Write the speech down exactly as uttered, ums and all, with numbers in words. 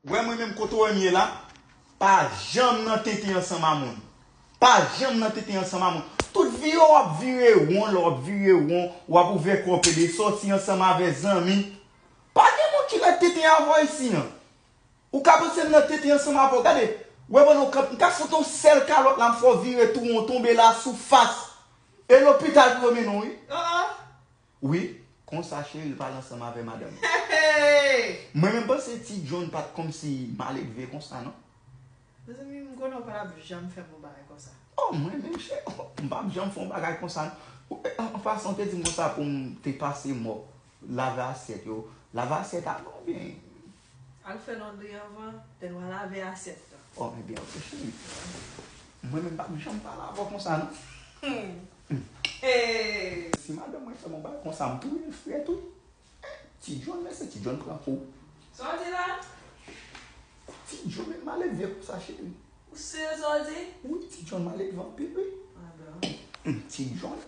Wè mwen menm kote w wè m ye la, pa janm nan tenten ansanm a moun. Pa janm nan tenten ansanm a moun. Tout vi w w ap vire won, lè w ap vire won, w ap ouvè kò w pede sòti ansanm avè zanmi. Pa gen moun ki nan tenten avè w isi an. Ou ka panse m nan tenten ansanm avè w. Gade, wè pandan w kanpe, m ka fout yon sèl kalòt la, m fè w vire tou won tonbe la sou fas. E lopital pou yo mennen w, wi. Wi, konsa cheri l pale ansanm avè madanm li. Mwen menm panse Ti John pa t kòmsi maledve konsa non. Mezanmi, m konnen w pa t ap janm fè m yon bagay konsa. Oh, mwen menm cheri, m p ap janm fè yon bagay konsa non. An pasan, w te di m konsa pou m te pase mòp, lave asyèt yo. Lave asyèt avan oubyen? Al fè londri anvan, then w a lave asyèt lan. Oh, ebyen, ok, cheri. Mwen menm m p ap janm pale avè w konsa non. Hmm. Hey. Si madanm mwen fè m yon bagay konsa, m touye l frèt wi. Ti John, men se Ti John pran kou. Sa w di la? Ti John, men maledve konsa, cheri. Ou serye sa w di? Wi, Ti John maledve anpil wi. Ah bon. Hmm, Ti John.